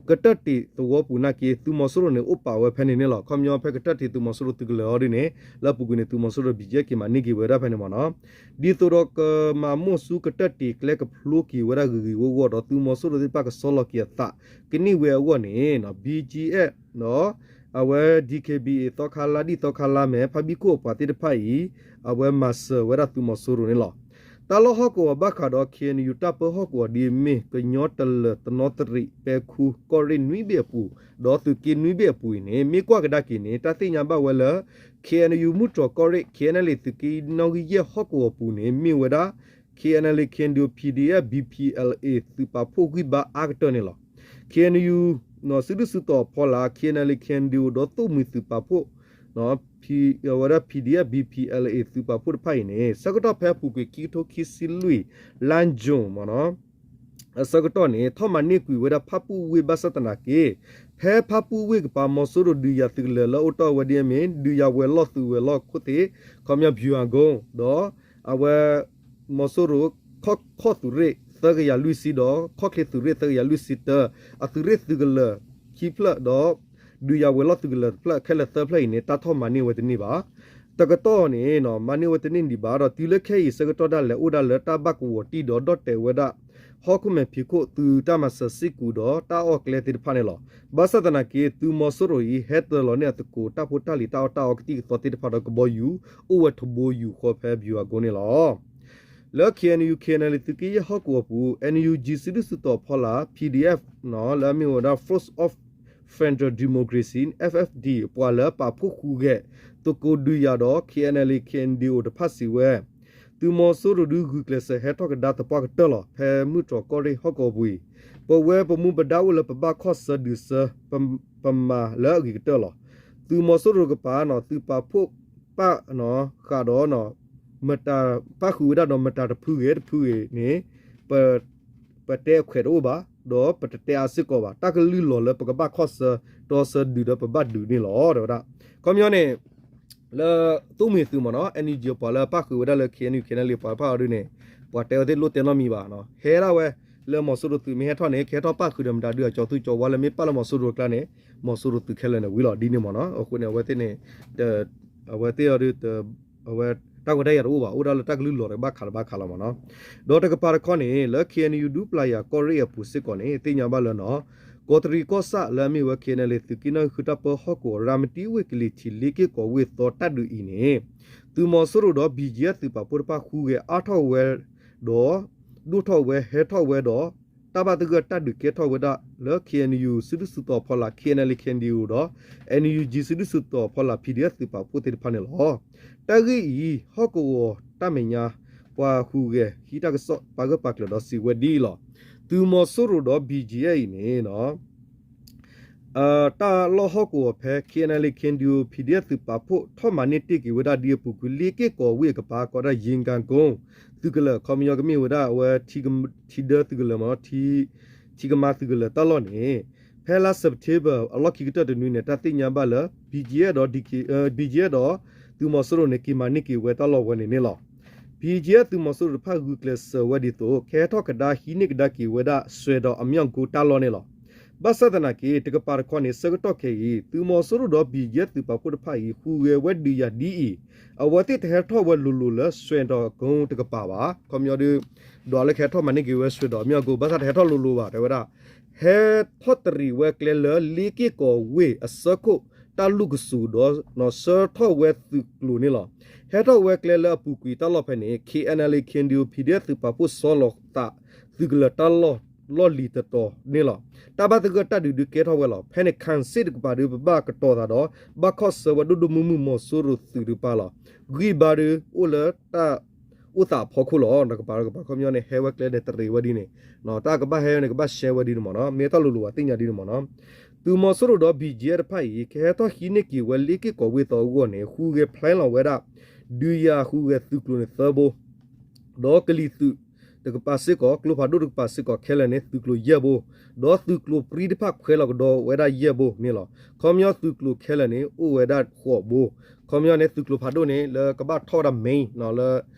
ကတၢၢ်တံးသဝီပူၤနာ်က့ သုးမီၤစိရိၤန့ၣ် အိၣ်ပာ်ဝဲဖဲန့ၣ်န့ၣ်လီၤ. ခီပညီဖဲကတၢၢ်တံးသုးမီၤစိရိၤသုးကလၢၤအီၤဒ်န့ၣ် လၢအပူၤကွံာ်န့ၣ် သုးမီၤစိရိၤ ဘံၣ်ကၠံၣ်အဲၣ် က့ၤမၤန့ၢ်က့ၤဝဲဒၣ်ဖဲန့ၣ်မ့ၢ်နီၤ ဒ်သိးဒီးကမၤမိၢ်ဆူကတၢၢ်တံးကျဲကဖျိက့ၤဝဲဒၣ်ဂ့ၤဂ့ၤဝီဝီဒီး သုးမီၤစိရိၤသ့ၣ်တဖၣ်ကဆီလီၤက့ၤအသး ကန့ၢ်ဝဲအဂီၢ်န့ၣ် ဘံၣ်ကၠံၣ်အဲၣ် ဒီး အဝဲ ဒံၣ်ခ့ၣ်ဘံၣ်အ့ၣ် သီခါလါဒံၣ် သီခါလါမဲာ် ဖါဘံၣ်ခိၣ်အပှၤသ့ၣ်တဖၣ်အံၤ အဝဲမၤစၢၤဝဲဒၣ်သုးမီၤစိရိၤန့ၣ်လီၤ. တၢ်လီၢ်ဟီၣ်ကဝီၤဘၣ်ဃးဒီး K N U တၢ်ပၢဟီၣ်ကဝီၤဒ်အမ့ၢ် ကညီတလၢၤ တနီသရံး ပဲခူ ကီၢ်ရ့ၣ်နွံဘ့ၣ်အပူၤ ဒီးသုးက့နွံဘ့ၣ်အပူၤအံၤန့ၣ် မ့ၢ်ကွၢ်ကဒါက့ၤန့ၣ် တၢ်သ့ၣ်ညါဘၣ်ဝဲလၢ K N U မုၢ်တြီၤကီၢ်ရ့ၣ် K N L A သုးက့နီၣ်ဂံၢ်ယဲၢ်ဟီၣ်ကဝီၤပူၤန့ၣ် မ့ၢ်ဝဲဒၣ် K N L A K N D O P D F B P L A သုးပာ်ဖှိၣ်ဂံၢ်ဘါအါကတၢၢ်န့ၣ်လီၤ. K N U စုဒုၣ်စုတီၤအဖီလာ် K N L A K N D O ဒီးသိၣ်မှံၤသုးပာ်ဖှိၣ် ဝဲဒၣ် P D F B P L A သုးပာ်ဖှိၣ်တဖၣ်အံၤန့ၣ် ဆၢကတီၢ်ဖဲအပူၤကွံာ် ခံကထိခံဆံလွံၢ် လါယူၤ အဆၢကတီၢ်န့ၣ် ထီၣ်မၤန့ၢ်ကွံာ်ဝဲဒၣ်ဖၣ်ပူၣ်ဝ့ၢ် ဘၣ်ဆၣ်သနာ်က့ ဖဲဖၣ်ပူၣ်ဝ့ၢ်ကပၤ မီၤစိရိၤဒုးယၤသုးကလၢၤလၢအိၣ်တီၢ်ဝဲဒ်အမ့ၢ် ဒုးယၤဝဲၤလီၢ်သုးဝဲၤလီၢ်ခိၣ်သ့ၣ် ခီပညီ ဗျူဟာကုန်း ဒီး အဝဲ မီၤစိရိၤ ခီၣ်ခီၣ်သုးရ့ၣ် သၢကယၤလွံၢ်ဆံ ဒီး ခီၣ်ချ့သုးရ့ၣ်သၢကယၤလွံၢ်ဆံတၢ အသုးရ့ၣ်သုးကလၢၤခံဖျၢၣ် ဒီး ဒုးယၤဝဲၤလီၢ်သုးကလၢၤတဖျၢၣ် ခဲလၢာ်သၢဖျၢၣ်အံၤန့ၣ် တၢ်ထီၣ်မၤန့ၢ်ဝဲတန့ၢ်ဘၣ်. တကတီၢ်န့ၣ် မၤန့ၢ်ဝဲတန့ၢ်ဒံးဘၣ်ဒီး တုၤလၢခဲအံၤ ဆၢကတီၢ်ဒၣ်လဲာ် အိၣ်ဒၣ်လၢတၢ်ဘၣ်ကဝီၤတံၢ်ဒီးဒီၣ်တဲာ်ဝဲဒၣ် ဟီၣ်ခိၣ်မဲာ်ဖံးခိၣ် သုးတၢ်မၤစၢၤစ့ၢ်ကီးဒီးတၢ်အီၣ်ကျဲသ့ၣ်တဖၣ်န့ၣ်လီၤ. ဘၣ်ဆၣ်သနာ်က့ သုးမီၤစိရိၤအံၤ ဟဲတၢၤလီၤန့ၢ်အသကိးတၢ်ဖိတၢ်လံၤတၢ်အီၣ်တၢ်အီကသံၣ်ကသီသ့ၣ်တဖၣ်ဒီးကဘီယူၤ အိၣ်ဝဲထဘိယူၤဃီဖဲ ဗျူဟာကုန်း န့ၣ်လီၤ. လၢ K N U K N L A သုးက့ယဲၢ်ဟီၣ်ကဝီၤပူၤ N U G စုဒုၣ်စုတီၤအဖီလာ် P D F လၢအမ့ၢ်ဝဲဒၣ် Force of Federal Democracy F F D ပှၤလၢပာ်ဖှိၣ်ဟူးဂဲၤ သကိးဒုးယၤဒီး K N L A K N D O တဖၣ်စံးဝဲ သုးမီၤစိရိၤဒုးဂုာ်ကျဲးစၢးဟဲထီၣ်ကဒါသပှၢ်ကတၢၢ်လီၤ. ဖဲမုၢ်တြီၤကီၢ်ရ့ၣ်ဟီၣ်ကဝီၤပူၤအံၤ ပဝဲပမူပဒါအိၣ်လၢပဘၣ်ခီၣ်ဆၢဒုးဆၢ ပမၤလၢအဂ့ၤကတၢၢ်လီၤ. သုးမီၤစိရိၤကပၤန့ၣ် သုးပာ်ဖှိၣ်ပာ်ဃးဒီး မတၤပၣ်ဃုာ်ဝဲဒၣ်ဒီးမတၤတဖုဂ့ၤတဖုဂ့ၤန့ၣ် ပတဲအခွဲးတအိၣ်ဘၣ် ဒီးပတတဲအါစ့ၢ်ကီးဘၣ်. တၢ်ကလုၢ်လီၤလၢပကဘၣ်ခီၣ်ဆၢတီဆၢဒုးဒီးပဘၣ်ဒုးန့ၣ်လီၤ တဲဝဲဒၣ်. ခီပညီန့ၣ် လၢသိၣ်မှံၤသုးမ့ၢ်နီၤ N U G ပှၤလၢပၣ်ဃုာ်ဝဲဒၣ်လၢ K N U K N L A ပှၤတဖၣ်အီၤဒုန့ၣ် ပှၤတဲဝဲသ့ၣ်လိၣ်တဲနီတမံၤဘၣ်. ဟဲဒၣ်ဝဲ လၢမီၤစိရိၤသုးမ့ၢ်ဟဲထီၣ်န့ၣ် ကဟဲထီၣ်ပၣ်ဃုာ်ဒီးမတၤဒုး အကၠီၤသူကၠီၤဝါလၢမ့ၢ်ပာ်လၢမီၤစိရိၤအကျါန့ၣ် မီၤစိရိၤသုးခဲလၢာ်န့ၣ်ဝံၤလီၤ ဒ်န့ၣ်မ့ၢ်နီၤ. အဃိန့ၣ်အဝဲသ့ၣ်န့ၣ် အဝဲသ့ၣ်အီၤဒု အဝဲတၢ်ခွဲးတၢ်ယာ်တအိၣ်ဘၣ် အိၣ်ဒၣ်လၢတၢ်ကလုၢ်လီၤတကဘၣ်ခးတဘၣ်ခးလီၤမ့ၢ်နီၤ. ဒီးတကပၤတခီန့ၣ် လၢ K N U ဒူပျၤယၤကီၢ်ရ့ၣ်အပူၤစ့ၢ်ကီးန့ၣ် သ့ၣ်ညါဘၣ်လၢနီၤ ကီးတရံးကီၢ်ဆၣ်လၢအမ့ၢ်ဝဲ K N L A သုးက့နီၣ်ဂံၢ်ဃုတၢ်ပၢဟီၣ်ကဝီၤ ရၤမတံဝ့ၢ်ကလံၤထံးလ့က့ၢ်ကီးဝ့ၢ်သီတၢ်ဒုးအံၤန့ၣ် သုးမီၤစိရိၤဒီး B G F သုးပာ်ဖှိၣ်တဖၣ်ဟူးဂဲၤအါထီၣ်ဝဲ ဒီး ဒိၣ်ထီၣ်ဝဲဟဲထီၣ်ဝဲဒီး တၢ်ဘၣ်သဂၢၢ်တၢ်ဒုးကဲထီၣ်ဝဲဒၣ်လၢ K N U စုဒုၣ်စုတီၤအဖီလာ် K N L A K N D O ဒီး N U G စုဒုၣ်စုတီၤအဖီလာ် P D F သုးပာ်ဖှိၣ်သ့ၣ်တဖၣ်န့ၣ်လီၤ. တၢ်ဂ့ၢ်အံၤ ဟီၣ်ကဝီၤတၢ်မဲာ်ညါ ပှၤဟူးဂဲၤဟံးတၢ်ကစီၣ်ပာ်ဂၢၢ်ပာ်ကျၢၤဒီးစံးဝဲဒ်အံၤလီၤ. သုးမီၤစိရိၤဒီး B G F အံၤန့ၣ် တၢ်လီၢ်ဟီၣ်ကဝီၤဖဲ K N L A K N D O P D F သုးပာ်ဖှိၣ်ထီၣ်မၤန့ၢ်တ့ၢ်က့ၤဝဲဒၣ်ဒ်အပူၤကွံာ် လ့က့ၢ်ကီးဝ့ၢ်အကပၤ ကိးဒၣ် ယ့ကၤကိ သုးကလၢၤ ခီပညီကမ့ၢ်ဝဲဒၣ်အဝဲ ထံဒၢသုးကလၢၤမ့ၢ်နီၤ ထံကမါသုးကလၢၤတၢ်လီၢ်န့ၣ် ဖဲလါ September အလီၢ်ခံကတၢၢ်တနွံန့ၣ် တၢ်သ့ၣ်ညါဘၣ်လၢ BGF ဒီး BGF ဒီး သုးမီၤစိရိၤန့ၣ် က့ၤမၤန့ၢ်က့ၤဝဲတၢ်လီၢ်ဝဲန့ၣ်န့ၣ်လီၤ. BGF သုးမီၤစိရိၤတဖၣ်ဂုာ်ကျဲးစၢးဝဲဒ်သိး ကဟဲထီၣ်ကဒါဟံးန့ၢ်ကဒါက့ၤဝဲဒၣ် စွဲဒီးအမြောက်ကုန်းတၢ်လီၢ်န့ၣ်လီၤ. ဘၣ်ဆၣ်သနာ်က့ တကပၤတခီန့ၣ် ဆၢကတီၢ်ခဲအံၤ သုးမီၤစိရိၤဒီး BGF သုးပာ်ဖှိၣ်တဖၣ်အံၤ ဟူးဂဲၤဝဲဒုးယၤဒ်အံၤ အဝဲသ့ၣ်တဟဲထီၣ်ဝဲလိၤလိၤလၢ စွဲဒီးကုန်းတကပၤဘၣ်. ခီပညီဒုး ဒီးလၢကဟဲထီၣ်မၤန့ၢ်က့ၤဝဲစွဲဒီးအမြောက်ကုန်း ဘၣ်ဆၣ်တဟဲထီၣ်လိၤလိၤဘၣ် တဲဝဲဒၣ် ဟဲထီၣ်တရံးဝဲကျဲလၢ လ့က့ၢ်ကီးဝ့ၢ်အဆၢခိၣ်တၢ်လူၢ်ကစူၤဒီး ဆှၢထီၣ်ဝဲသုးကျိၤန့ၣ်လီၤ. ဟဲထီၣ်ဝဲကျဲလၢအပူၤကွံာ်တၢ်လီၢ်ဖဲန့ၣ် KNLA KNDO PDF သုးပာ်ဖှိၣ်ဆီလီၤသးသုးကလၢၤတၢ်လီၢ်လီၢ်လံၤတတီၤန့ၣ်လီၤ. တၢ်ဘၣ်သဂၢၢ်တၢ်ဒုးဒုးကဲထီၣ်ဝဲလီၤ. ဖဲန့ၣ် ခၢၣ်စ့ၣ်တကပၤဒုး ပဘၣ်ကတီၤသးဒီး ဘၣ်ခီၣ်ဆၢဝဲဒိၣ်ဒိၣ်မုၢ်မုၢ်မီၤစိရိၤသုးတကပၤလီၤ. ဂံၢ်ဘါဒုး အိၣ်လၢတၢ်အိၣ်သးအဖီခိၣ်လီၤ. တကပၤတကပၤခီပညီန့ၣ် ဟဲဝဲကျဲန့ၣ် တရံးဝဲဒ်န့ၣ် တၢ်ကဘၣ်ဟဲန့ၣ် ကဘၣ်ရှဲဝဲဒ်န့ၣ်မ့ၢ်နီၤ မ့ၢ်တၢ်လိၤလိၤဘၣ်သ့ၣ်ညါဒ်န့ၣ်မ့ၢ်နီၤ. သုးမီၤစိရိၤဒီး BGF တဖၣ်အံၤ ကဟဲထီၣ်ဟံးန့ၢ်က့ၤဝဲလ့က့ၢ်ကီးဝ့ၢ်သီအဂီၢ်န့ၣ် ဟူးဂဲၤ plan လီၤဝဲဒၣ် ဒုးယၤဟူးဂဲၤသုးကျိၤန့ၣ်သၢဘိ ဒီးကလံၤသုးတကပၤစ့ၢ်ကီး ကျိဖးဒိၣ်တကပၤစ့ၢ်ကီးခဲလၢာ်န့ၣ် သုးကျိၤယဲၢ်ဘိ, ဒီးသုးကျိၤပြံတဖၣ်ခွဲးလီၤကဒီးဝဲဒၣ်ယဲၢ်ဘိန့ၣ်လီၤ. ခီပညီသုးကျိၤခဲလၢာ်န့ၣ် အိၣ်ဝဲဒၣ်ဃိးဘိ. ခီပညီန့ၣ် သုးကျိၤဖးဒိၣ်န့ၣ် လၢကဘၣ်ထီၣ်ဝဲဒၣ် main လၢ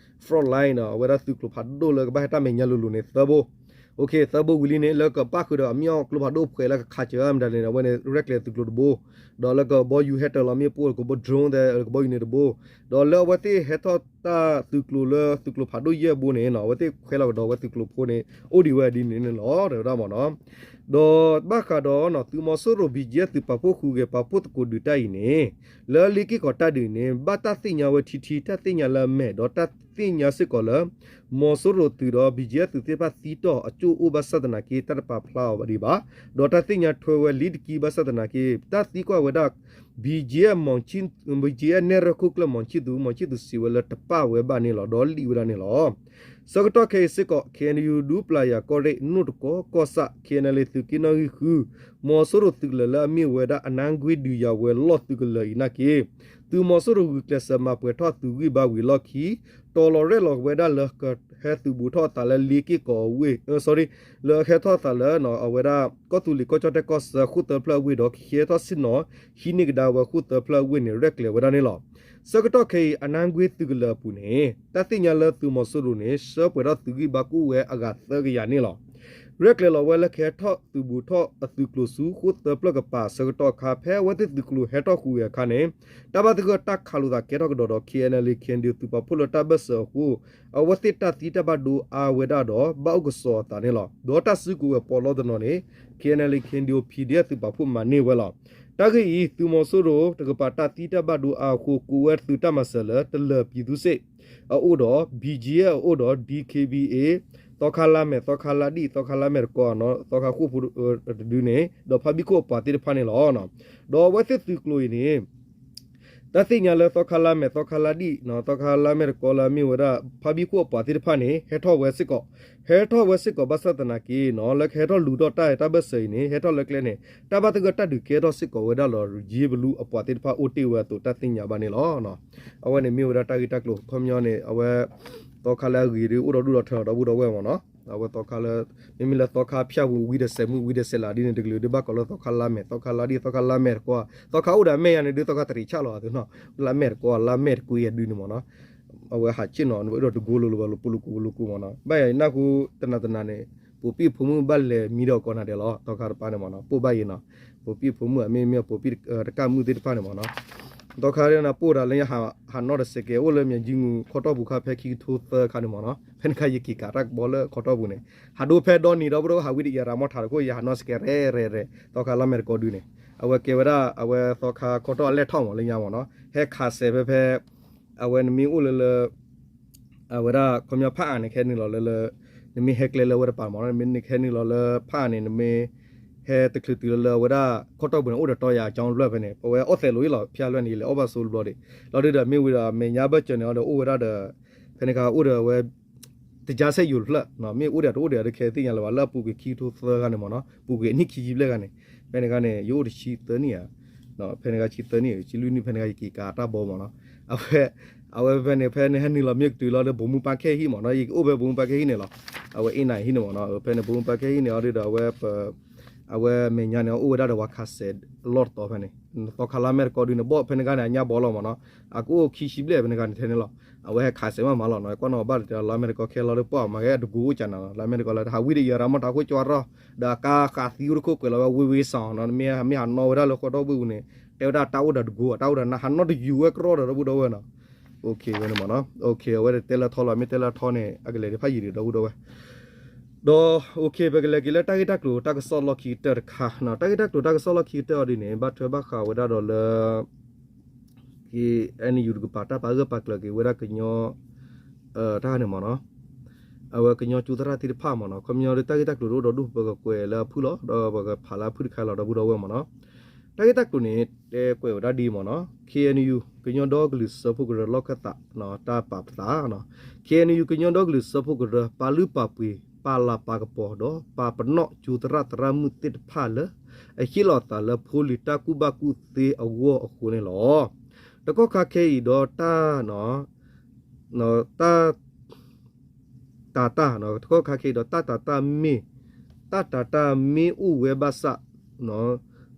front line အဝဲဒၣ်သုးကျိၤဖးဒိၣ်လၢကဘၣ်ဟဲတၢ်မဲာ်ညါလိၤလိၤန့ၣ် သၢဘိ သၢဘိဝံၤလံန့ၣ် လၢကဘၣ်ဃုာ်ဒီးအမ့ၢ်ကျိဖးဒိၣ်ဖှဲးလၢကခးစၢၤမတၤလဲၣ်န့ၣ် အဝဲန့ၣ် ရဲၣ်ကျဲၤသုးကျိၤတဘိ, ဒီးလၢကဘီယူၤဟဲတၢၤလီၤမ့ၣ်ပိၢ် ကဘီ drone သဲး ကဘီယူၤန့ၣ်တဘိ, ဒီးလၢအဝဲသ့ၣ်ဟဲထီၣ် တၢ်သုးကျိၤလၢသုးကျိၤဖးဒိၣ်ယဲၢ်ဘိန့ၣ်နီၤ အဝဲသ့ၣ်ခွဲးလီၤကဒီးဝဲသုးကျိၤဖိန့ၣ် အိၣ်ဒံးဝဲဒ်န့ၣ်န့ၣ်လီၤ တဲဝဲဒၣ်မ့ၢ်နီၤ. ဒီးဘၣ်ဃးဒီးသုးမီၤစိရိၤ ဘံၣ်ကၠံအဲၣ် သုးပာ်ဖှိၣ်ဃုဂဲၤပာ်ဖှိၣ်သကိးဒုးတၢ်အံၤန့ၣ် လၢလ့က့ၢ်ကီးတၢ်ဒုးန့ၣ် ဘၣ်တၢ်သ့ၣ်ညါဝဲထံထံ တၢ်သ့ၣ်ညါလၢအမဲာ် ဒီးတၢ်သ့ၣ်ညါစ့ၢ်ကီးလၢ မီၤစိရိၤသုးဒီး ဘံၣ်ကၠံအဲၣ် သုးသ့ၣ်တဖၣ်သံတီၢ်အကၠိၣ်အိၣ်ဘၣ်ဆၣ်သနာ်က့ တၢ်တပာ်ဖျါအီၤဒံးဘၣ်, ဒီးတၢ်သ့ၣ်ညါထွဲဝဲလံတကံဘၣ်ဆၣ်သနာ်က့ တၢ်သံကွၢ်ဝဲဒၣ် ဘံၣ်ကၠံအဲၣ် ဘံၣ်ကၠံအဲၣ်နဲၣ်ရွဲၣ်ခိၣ်ကျၢၢ်မီၤဆံၣ်သူး မီၤဆံၣ်သူးစံးဝဲလၢတပာ်ဝဲဘၣ်န့ၣ်လီၤ ဒီးလံၣ်ဝဲဒၣ်န့ၣ်လီၤ. ဆၢကတီၢ်ခဲအံၤစ့ၢ်ကီး ခ့ၣ်အဲၣ်ယူၣ် ဒူပျၢ်ယၤကီၢ်ရ့ၣ် နိၣ်တကီ ကီၢ်ဆၣ် ခ့ၣ်အဲၣ်ယူၣ် သုးက့နီၣ်ဂံၢ်ဃု မီၤစိရိၤသုးကလၢၤလၢအမ့ၢ်ဝဲဒၣ်အနါကွ့ဒုးယၤဝဲလီၢ်သုးကလၢၤအံၤနာ်က့ သုးမီၤစိရိၤဂုာ်ကျဲးစၢးမၤပှဲၤထီၣ်သုးဂံၢ်ဘါဝံၤအလီၢ်ခံ တီၤလီၤရဲၣ်လီၤဝဲဒၣ်လၢကဟဲသုးဘူးထီၣ်အသးလၢလ့က့ၢ်ကီးအဝ့ၢ် sorry လၢဟဲထီၣ်အသးလၢအဝဲဒၣ် ကီၢ်သူလ့ၤကီၢ်ကၠီၣ်တဲၣ်ကီၢ်ဆၢဃိၣ်သၢဖျၢၣ်အဝ့ၢ်ဒီး ကဟဲထီၣ်ဆ့ၣ်နီၤ ဟံးန့ၢ်ကဒါဝဲဃိၣ်သၢဖျၢၣ်အဝ့ၢ်န့ၣ် ရဲၣ်ကျဲၤဝဲဒၣ်န့ၣ်လီၤ. ဆၢကတီၢ်ခဲအံၤ အနါကွ့သုးကလၢၤအပူၤန့ၣ် တၢ်သ့ၣ်ညါလၢသုးမီၤစိရိၤန့ၣ် ဆှၢပှဲၤထီၣ်သုးဂံၢ်ဘါကအိၣ်ဝဲအဂၤသၢကယၤန့ၣ်လီၤ. ရဲၣ်ကျဲၤလီၤဝဲလၢကဟဲထီၣ်သုးဘူးထီၣ်အသုးကျိၤဆူဃိၣ်သၢဖျၢၣ်ကပၤအဆၢကတီၢ်အခါ ဖဲအဝဲသ့ၣ်သုးကျိၤဟဲထီၣ်ဃုာ်ဝဲအခါန့ၣ် တၢ်ဘၣ်သဂၢၢ်တၢ်ခးလိာ်သးကဲထီၣ်ကဒီးဒီး ခ့ၣ်အဲၣ်ယူၣ် ခ့ၣ်အဲၣ်ယူၣ် သုးပာ်ဖှိၣ်လၢတၢ်ဘၢၣ်စၢၤအဃိ အဝဲသ့ၣ်တၢ်သံတၢ်ဘၣ်ဒိအါဝဲဒၣ်ဒီး ဘၣ်အိၣ်ကစီၤအသးန့ၣ်လီၤ. ဒီးတၢ်စုကဝဲၤပီးလီတနီၤန့ၣ် ခ့ၣ်အဲၣ်ယူၣ် ခ့ၣ်အဲၣ်ယူၣ် ပီၣ်ဒီအသုးပာ်ဖှိၣ်မၤန့ၢ်ဝဲလီၤ. တၢ်ဂ့ၢ်အံၤ သုးမီၤစိရိၤတကပၤတၢ်သံတၢ်ဘၣ်ဒိအါအဃိ ကိးဝဲသုးတၢ်မၤစၢၤလၢတလၢၤပံၤသူစ့ၣ် အအိၣ်ဒီး ဘံၣ်ကၠံအဲၣ် အအိၣ်ဒီး ဒံၣ်ခ့ဘံၣ်အ့ၣ် သီခါလါမဲာ် သီခါလါဒံၣ် သီခါလါမဲာ်တကီ သီခါဃိၣ်ဖိတဒုန့ၣ် ဒီးဖါဘံၣ်ခိၣ်အပှၤသ့ၣ်တဖၣ်န့ၣ်လီၤ. ဒီးအဝဲသ့ၣ်သုးကျိၤအံၤန့ၣ် တၢ်သ့ၣ်ညါလၢသီခါလါမဲာ် သီခါလါဒံၣ် သီခါလါမဲာ်တကီလၢအမ့ၢ်ဝဲဒၣ် ဖါဘံၣ်ခိၣ်အပှၤသ့ၣ်တဖၣ်န့ၣ် ဟဲထီၣ်ဝဲစ့ၢ်ကီး ဟဲထီၣ်ဝဲစ့ၢ်ကီးဘၣ်ဆၣ်သနာ်က့နီၤ လၢကဟဲထီၣ်လူၤထီၣ်တၢ်တၢ်ဘၢၣ်စၢၤအံၤန့ၣ် ဟဲထီၣ်လၢကျဲန့ၣ် တၢ်ဘၣ်သဂၢၢ်တၢ်ဒုးကဲထီၣ်စ့ၢ်ကီးဝဲဒၣ်လီၤ. ယ့ဘလူအပှၤသ့ၣ်တဖၣ်အိၣ်တ့ၢ်ဝဲအသိးတၢ်သ့ၣ်ညါဘၣ်န့ၣ်လီၤ. အဝဲန့ၣ်မ့ၢ်ဝဲဒၣ်တၢ်ဂ့ၢ်တၢ်ကျိၤခီပညီန့ၣ် အဝဲ သီခါလၢအဂ့ၤဒ်အိၣ်ဒီးဒူၣ်ဒီးထၢဒီပုၢ်ဒီဝဲၢ်မ့ၢ်နီၤ အဝဲသီခါလၢ မ့မ့ၢ်လၢသီခါဖၠၣ်ပူၤဝံၤဒီးစဲးမုၢ်ဝံၤဒီးစဲးလးဒ်န့ၣ် တကလုာ်ဒ်ဘၣ်ကိးလၢသီခါလါမဲာ် သီခါလါဒံၣ် သီခါလါမဲာ်တကီ သီခါအိၣ်ဒီးအမဲာ်ယၤန့ၣ်ဒ်သီခါတရံးဆၣ်လီၤသ့နီၤ လါမဲာ်တကီ လါမဲာ်တကွ့ယၤဒ်န့ၣ်မ့ၢ်နီၤ အဝဲဟးဆ့ၣ်နီၤ နဝဲဒီးတကိလိၤလိၤဘၣ်လိၤပိလိၤကိလိၤကိမ့ၢ်နီၤ ဘၣ်ယၤနၢ်ဟူတနၤတနၤန့ၣ် ပိာ်ပံၣ်ဖိမုၣ်ဘၣ်လဲၤမံဒီးကိးနၤဒဲးလီၤ သီခါတပၤန့ၣ်မ့ၢ်နီၤ ပိၣ်ဘၣ်ယံၤနီၤ ပိာ်ပံၣ်ဖိမုၣ်အမ့ၢ်မ့ၢ်ပိာ်ပံၣ်တကၣ်မုၣ်သ့ၣ်တဖၣ်န့ၣ်မ့ၢ်နီၤ သီခါဒ်နၤပိၣ်တၢ်လၢညါ ဟးနီၣ်တစဲးကဲအိၣ်လၢမၠၤကၠံမူၤခီတီၢ်ပူၤခါဖဲခံကထိသၢခါန့ၣ်မ့ၢ်နီၤ ဖဲန့ၣ်ခါယက့ၤကးတၢ်ကဘီလၢခီတီၢ်ပူၤန့ၣ် ဟးဒိဖဲဒီနံၤဒီပုၢ်ဒီဝဲၢ်ဟးဝံၤဒီးယၤရၤမီၢ်ထးတခိၣ် ယဟးနီၣ်စဲးကဲရဲၣ်ရဲၣ်ရဲၣ် သီခါလါမဲာ်တကီဒုန့ၣ် အဝဲကဲဝဲဒၣ် အဝဲသီခါခီတီၢ်အလဲၢ်ထီၣ်မ့ၢ်လၢညါမ့ၢ်နီၤ ဟဲခးစဲးဖဲဖဲ အဝဲနမ့ၢ်အိၣ်လၢလၢ အဝဲဒၣ်ခီပညီဖးအါန့ၣ် ကဟဲနုာ်လီၤလၢလၢ နမ့ၢ်ဟဲကျဲလၢဝဲတပၤမ့ၢ်နီၤ နမ့ၢ်နကဟဲနုာ်လီၤလၢဖးအါန့ၣ် နမ့ၢ်ဟဲတချုးတုၤလၢလၢအဝဲဒၣ် ခီတီၢ်ပူၤန့ၣ် အိၣ်ဒီးတီယၤကၠီဘျၢၣ်ဖဲန့ၣ် ပဝဲအီၣ်သဲးလိာ်အံၤလီၤ ဖၠၣ်လွဲၢ်န့ၣ် ယလဲၤအီၣ်ဘၣ်ဆိတဘျီဒံး လီၤဒုဒီးမ့ၢ်ဝံၤဒီး မဲာ်ညါဘၢၣ်စၢၤန့ၣ် အဒီးအိၣ်ဝဲဒၣ်ဒီး ဖဲန့ၣ်ခါအိၣ်ဒီးအဝဲ တကၠါဆဲးယိာ်တဖျၢၣ် မ့ၢ်အိၣ်ဒီးတအိၣ်ဒီးတခဲသ့ၣ်ညါလၢၤဘၣ် လၢအပူၤကွံာ်ခံကထိသၢခါန့ၣ်မ့ၢ်နီၤ ပူၤကွံာ်အနံၣ်ခံဆံဘျဲၣ်ခါန့ၣ် ဖဲန့ၣ်ခါန့ၣ် ယအိၣ်တဆံသၢနံၣ်ဧါ ဖဲန့ၣ်ခါဆံသၢနံၣ် ဆံလွံၢ်နံၣ် ဖဲန့ၣ်ခါယက့ၤကးတၢ်ဘီမ့ၢ်နီၤ အဝဲ အဝဲဖဲန့ၣ် ဖဲန့ၣ်ဟဲနုာ်လီၤမ့ၢ်ကတုၤလီၤဒီး ဘိးမုၢ်ပၢ်ခဲဟံၣ်မ့ၢ်နီၤ ယကအိၣ်ဖဲဘိးမုၢ်ပၢ်ခဲဟံၣ်န့ၣ်လီၤ အဝဲအ့ၣ်နၤဟံၣ်န့ၣ်မ့ၢ်နီၤ ဖဲန့ၣ်ဘိးမုၢ်ပၢ်ခဲဟံၣ်န့ၣ်အီၤဒုဒီး အဝဲ အဝဲမဲာ်ညါန့ၣ် အိၣ်ဝဲဒၣ်ဒီးဝၤခးစဲးလီၢ်တတီၤဖဲန့ၣ် သီခါလါမဲာ်တကီဒုန့ၣ် ဘီၣ်ဖဲန့ၣ်ခါန့ၣ် အညါဘီလီၤမ့ၢ်နီၤ အကအိၣ်ခံဆံဘျဲၣ်ဖဲန့ၣ်ခါန့ၣ်ထဲန့ၣ်လီၤ အဝဲဟဲခးစဲးမးမးလီၤနီၤ ကွၢ်နီၣ်ဘၣ်လၢလါမဲာ်တကီခဲလီၤဒီး ပှၤမၤကဲအတကိးအိၣ်ကနၤနီၤ လါမဲာ်တကီလၢ ဟးဝံၤဒီးယၤရၤမီၢ်ထးခိၣ်ကၠီရီၣ် ဒီးအကါဃးသံအိၣ်တခိၣ်ကွဲးလီၤဝဲဝ့ဝ့စီၤနီၤ နမ့ၢ်ဟးနီၣ်ဝဲဒၣ်လၢဃီတီၢ်ဘှ့ၣ်ပူၤန့ၣ် တဲဝဲဒၣ်တၢ်အိၣ်ဒီးတကိး တၢ်အိၣ်ဒီးနၤ ဟးနီၣ်တယူၤဝဲကရီဒီးဒီပုၢ်ဒီဝဲၢ်နီၤ ဝဲန့ၣ်မ့ၢ်နီၤ အဝဲတဲလၢထီလီၤ မ့ၢ်တဲလၢထီန့ၣ် အကလဲၤတဖၣ်ယံၤဒီးဒီပုၢ်ဒီဝဲၢ် ဒီး ပကလဲၤက့ၤလၢတၢ်ဂ့ၢ်တၢ်ကျိၤတၢ်ကစီၣ်လီၢ်ခံကတၢၢ်တခါ တၢ်ဂ့ၢ်တၢ်ကျိၤတၢ်ကစီၣ်လီၢ်ခံကတၢၢ်အီၤဒ်န့ၣ် ဘၣ်ထွဲဘၣ်ဃးဝဲဒၣ်ဒီးလၢ ခ့ၣ်အဲၣ်ယူၣ် တကပၤတၢ်ပာ်ဂၢၢ်ပာ်ကျၢၤက့ၤဝဲဒၣ်ကညီ တၢ်န့ၣ်မ့ၢ်နီၤ အဝဲကညီကၠိသရၣ်သ့ၣ်တဖၣ်မ့ၢ်နီၤ ခီပညီဒီးတၢ်ဂ့ၢ်တၢ်ကျိၤတအိၣ်ဒီးဒိၣ် ပကကွဲးလၢအဖုၣ်လီၤ ဒီးပကဖးလၢအဖုၣ်တခါလီၤ ဒီပုၢ်ဒီဝဲၢ်မ့ၢ်နီၤ တၢ်ဂ့ၢ်တၢ်ကျိၤန့ၣ် တဲကွဲးဝဲဒၣ်ဒ်အံၤမ့ၢ်နီၤ ခ့ၣ်အဲၣ်ယူၣ် ကညီဒီကလုာ်စၢဖှိၣ်ကရၢလီၢ်ခၢၣ်သး တၢ်ပာ်ပသး ခ့ၣ်အဲၣ်ယူၣ် ကညီဒီကလုာ်စၢဖှိၣ်ကရၢ ပာ်လုၢ်ပာ်ပှ့ၤ ပာ်လၤပာ်ကပီၤ ဒီးပာ်ပနီၣ်ကၠိသရၣ်သရၣ်မုၣ်သ့ၣ်တဖၣ်လၢ အဟ့ၣ်လီၤအသးလၢဖိလံၤတၢ်ကူၣ်ဘၣ်ကူၣ်သ့အဂီၢ်အဃိန့ၣ်လီၤ. တကီၢ်ခါခဲအံၤဒီးတၢ် တၢ် တၢ်တၢ် တကီၢ်ခါခဲအံၤဒီးတၢ်တၢ်တၢ်မ့ၢ် တၢ်တၢ်တၢ်မ့ၢ်အိၣ်ဝဲဘၣ်ဆၣ်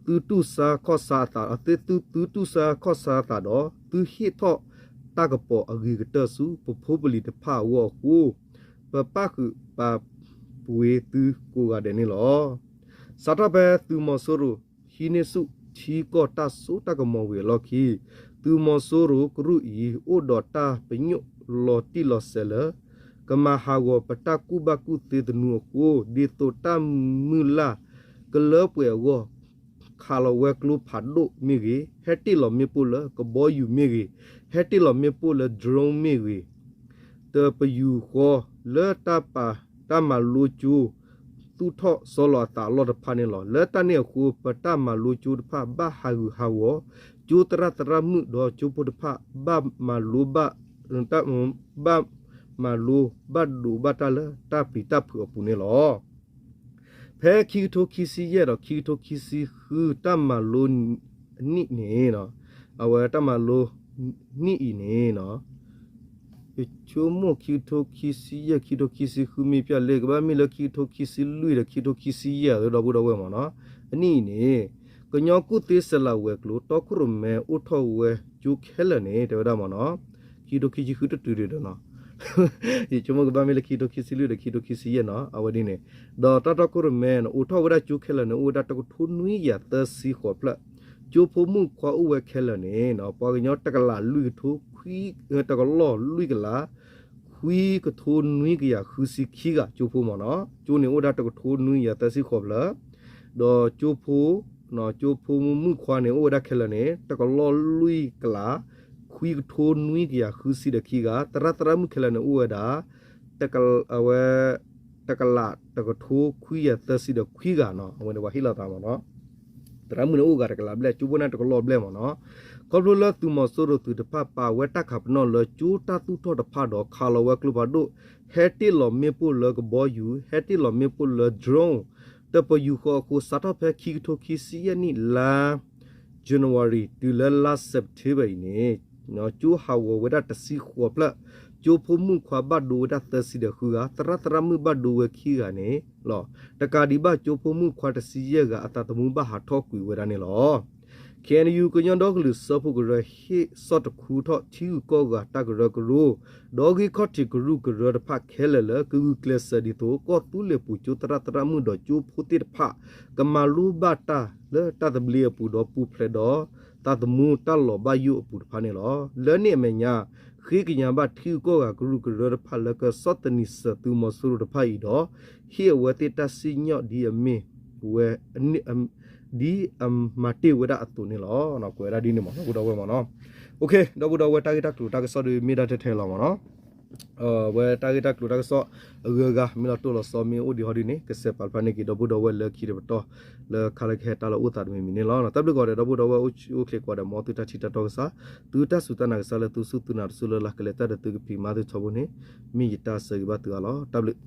သုတူၢ်ဆါခီၣ်ဆါအသး သု သုတူၢ်ဆါခီၣ်ဆါအသးဒီး သုဟ့ၣ်ထီၣ်တၢ်ကပီၤအဂ့ၤကတၢၢ်ဆူ ပဖိပလံၤတဖၣ်အဂီၢ်အဃိ ပပၣ်ဃုာ်ပာ်ပှ့ၤသုကိးဂၤဒဲးန့ၣ်လီၤ. စးထီၣ်ဖဲသုးမီၤစိရိၤ ဟံးန့ၢ်ဆူၣ်ထံကီၢ်တၢ်စိတၢ်ကမီၤဝံၤအလီၢ်ခံ သုးမီၤစိရိၤကရူၢ်အံၤ အိၣ်ဒီးတၢ်ပညိၣ် လီၤတံၢ်လီၤဆဲးလၢ ကမၤဟးဂီၤပတၢ်ကူၣ်ဘၣ်ကူၣ်သ့သနူအဃိ ဒ်သိးတၢ်မုၢ်လၢ်ကလၢပှဲၤအဂီၢ် ခးလီၤဝဲကျိဖးဒိၣ်မ့ၢ်ဂ့ၤ, ဟဲတ့ၢ်လီၤမ့ၣ်ပိၢ်လၢကဘီယူၤမ့ၢ်ဂ့ၤ, ဟဲတ့ၢ်လီၤမ့ၣ်ပိၢ်လၢ drone မ့ၢ်ဂ့ၤ, တပယူာ်ဃီလၢတၢ်မၤလိကၠိ သူၣ်ထီၣ်စီလီၤအသးအလီၢ်တဖၣ်န့ၣ်လီၤ. လၢတၢ်န့ၣ်အဃိ ပတၢ်မၤလိကၠိတဖၣ် ဘၣ်ဟးဂူာ်ဟးဂီၤ, ကၠိသရၣ်သရၣ်မုၣ်ဒီးကၠိဖိတဖၣ် ဘၣ်မၤလိဘၣ် ဘၣ်မၤလိဘၣ်ဒိးဘၣ်တၢ်လၢတၢ်ပျံၤတၢ်ဖုးအပူၤန့ၣ်လီၤ. ဖဲခံကထိခံဆံယဲၢ်ဒီးခံကထိခံဆံဃု တၢ်မၤလိနံၣ်န့ၣ်, အဝဲတၢ်မၤလိနံၣ်အံၤန့ၣ် ယဆိကမိၣ်ခံကထိခံဆံယဲၢ် ခံကထိခံဆံဃုမ့ၢ်ပျၢ်လံ ကဘၣ်မ့ၢ်လၢခံကထိခံဆံလွံၢ်ဒီးခံကထိခံဆံယဲၢ် ဒီပုၢ်ဒီဝဲၢ်မ့ၢ်နီၤ, အနံၣ်အံၤန့ၣ် ကညီကူၣ်သ့စဲးလၤဝဲၤကျိၤ တီခိၣ်ရိၣ်မဲအိၣ်ထီၣ်ဝဲကၠိခဲလၢာ်န့ၣ် တဲဝဲဒၣ်မ့ၢ်နီၤ, ခံကထိခံဆံဃုတတုၤဒံးဒီးနီၤ ယဆိကမိၣ်ကဘၣ်မ့ၢ်လၢခံကထိခံဆံလွံၢ်ဒီးခံကထိခံဆံယဲၢ်နီၤ အဝဲဒ်န့ၣ်, ဒီးတၢ်တီခိၣ်ရိၣ်မဲန့ၣ် အိၣ်ထီၣ်ဝဲဒၣ်ကၠိခဲလၢာ်န့ၣ် အိၣ်ဝဲဒၣ်တကထိနွံကယၤသၢဆံဃိးဖျၢၣ်, ကၠိဖိမုၣ်ခွါအိၣ်ဝဲခဲလၢာ်န့ၣ် ပှၤကညီတကလးလွံၢ်ကထိ တကလီၢ်လွံၢ်ကလး ခွံကထိနွံကယၤဃုဆံခံဂၤ ကၠိဖိမ့ၢ်နီၤ, ကၠိန့ၣ်အိၣ်ဝဲဒၣ်တကထိနွံကယၤသၢဆံဃိးဖျၢၣ်, ဒီးကၠိဖိ ကၠိဖိမုၣ်ခွါန့ၣ် အိၣ်ဝဲဒၣ်ခဲလၢာ်န့ၣ် တကလီၢ်လွံၢ်ကလး ခွံကထိနွံကယၤဃုဆံဒီးခံဂၤ, သရၣ်သရၣ်မုၣ်ခဲလၢာ်န့ၣ် အိၣ်ဝဲဒၣ် အဝဲ တကလးတကထိခွံကယၤသၢဆံဒီးခွံဂၤနီၤ, အဝဲန့ၣ်ပှၤဟ့ၣ်လီၤသးမ့ၢ်နီၤ, သရၣ်မုၣ်န့ၣ်အိၣ်ဂၤတကလးဘျဲၣ် ကၠိဖိန့ၣ်တကလီၢ်ဘျဲၣ်မ့ၢ်နီၤ, ခီဖျိလၢသုးမီၤစိရိၤသုးတဖၣ်ပာ်ဝဲတၢ်ခးပနီၣ်လၢကၠိတၢ်သူၣ်ထီၣ်တဖၣ်ဒီးခးလီၤဝဲကျိဖးဒိၣ်, ဟဲတ့ၢ်လီၤမ့ၣ်ပိၢ်လၢကဘီယူၤ, ဟဲတ့ၢ်လီၤမ့ၣ်ပိၢ်လၢ drone တပယူာ်ဃီအဃိ စးထီၣ်ဖဲခံကထိခံဆံယဲၢ်နံၣ်လါ January တုၤလၢလါ September အံၤန့ၣ် ကၠိဟးဂီၤဝဲဒၣ်တဆံဃိးဖျၢၣ်, ကၠိဖိမုၣ်ခွါဘၣ်ဒိဝဲဒၣ်သၢဆံဒီးဃုဂၤ, သရၣ်သရၣ်မုၣ်ဘၣ်ဒိဝဲခံဂၤန့ၣ်လီၤ. တကးဒံးဘၣ် ကၠိဖိမုၣ်ခွါတဆံယဲၢ်ဂၤအသးသမူဘၣ်ဟးထီၣ်ကွံာ်ဝဲဒၣ်န့ၣ်လီၤ. KNU ကညီဒီကလုာ်စၢဖှိၣ်ကရၢဟ့ၣ်ဆီၣ်တခူထီၣ်ထံဂုၤကီၢ်ဂၤတၢ်ကရၢကရိ ဒီးဂံၢ်ခီၣ်ထံးကရူၢ်ကရၢတဖၣ်ခဲလၢာ်လၢ ကဂုာ်ကျဲးစၢးဒ်သိးကီၢ်သူလ့ၤပူၤကၠိသရၣ်သရၣ်မုၣ်ဒီးကၠိဖိသ့ၣ်တဖၣ် ကမၤလိဘၣ်တၢ်လၢတၢ်သဘျ့အပူၤဒီးပူၤဖျဲးဒီးသးသမူတၢ်လီၤဘၣ်ယိၣ်အပူၤတဖၣ်န့ၣ်လီၤ. လၢန့ၣ်အမဲာ်ညါ ဃ့ကညးဘၣ်ထံဂုၤကီၢ်ဂၤကရူၢ်ကရၢတဖၣ်လၢကဆီၣ်သနံးစၢၤသုးမီၤစိရိၤတဖၣ်အံၤဒီး ဟ့ၣ်အဝဲသ့ၣ်တၢ်စံၣ်ညီၣ်ဒ်အမ့ၢ်ဝဲ ဒ်အမၤတ့ၢ်ဝဲဒၣ်အသိးန့ၣ်လီၤ. ကွဲးဝဲဒၣ်ဒ်န့ၣ်မ့ၢ်နီၤ ဒီပုၢ်ဒီဝဲၢ်မ့ၢ်နီၤ. ဒီပုၢ်ဒီဝဲၢ် တၢ်ဂ့ၢ်တၢ်ကျိၤတၢ်ကစီၣ်ဒီးမ့ၢ်ဒၣ်ထဲထဲလီၤမ့ၢ်နီၤ. ဝဲတၢ်ဂ့ၢ်တၢ်ကျိၤတၢ်ကစီၣ်အဂုၤအဂၤ မ့ၢ်လီၤတိၢ်လီၤဆီမ့ၢ်အိၣ်ဒံးဟီဒ်န့ၣ် ကစဲးပာ်ဖျါန့ၢ်က့ၤ ဒီပုၢ်ဒီဝဲၢ်လၢခံတပတီၢ် လၢခါလၢကဟဲတၢ်လၢအိၣ်သးတမံၤမံၤန့ၣ်လီၤ. တၢ်ဘျုးကိးဂၤဒဲး ဒီပုၢ်ဒီဝဲၢ်အိၣ်ဆူၣ်အိၣ်ချ့ကိးဂၤဒဲး မ်သုတၢ်ထံၣ်တၢ်တီကစၢ်, သုတၢ်စူၢ်တၢ်နာ်ကစၢ်လၢသုစူၢ်သုနာ်တစူၢ်လၢ်လၢ် ကလဲၤတၢ်ဒီးသုကဖံးမၤသုထီဘိန့ၣ် မ့ၢ်ယတၢ်ဆၢဂ့ၤဘၣ်သုအါလီၤ. တၢ်ဘျုး